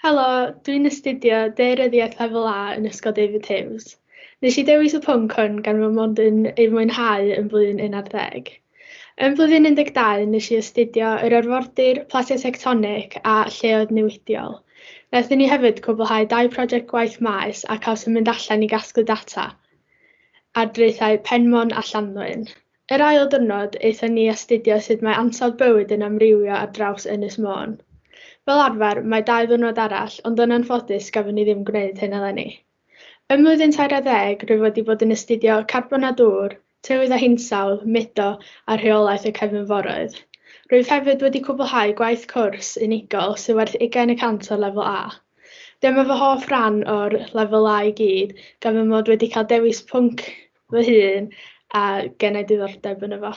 Helo, dwi'n astudio Daearyddiaeth Lefel A yn Ysgol David Hughes. Nes i dewis y pwnc hwn gan fy mod yn ei mwynhau yn blwyddyn 11. Yn blwyddyn 12 nes i astudio yr arfordir, platiau tectonig a lleoedd newidiol. Wnaethon ni hefyd cwblhau dau prosiect gwaith maes a cael symud allan i gasglu data ar draethau Penmon a Llanddwyn. Yr ail diwrnod, aethon ni astudio sut mae ansawdd bywyd yn amrywio ar draws Ynys Môn. Fel arfer, mae dau ddiwrnod arall, ond yn anffodus gafon ni ddim gwneud hyn eleni. Ym mlwyddyn 13, rwyf wedi bod yn astudio carbon a dŵr, tywydd a hinsawdd, mudo a rheolaeth y cefnforoedd. Rwyf hefyd wedi cwblhau gwaith cwrs unigol sydd werth 20% o'r lefel A. Dyma fy hoff ran o'r lefel A i gyd, gan fy mod wedi cael dewis pwnc fy hun a gen i diddordeb yn efo.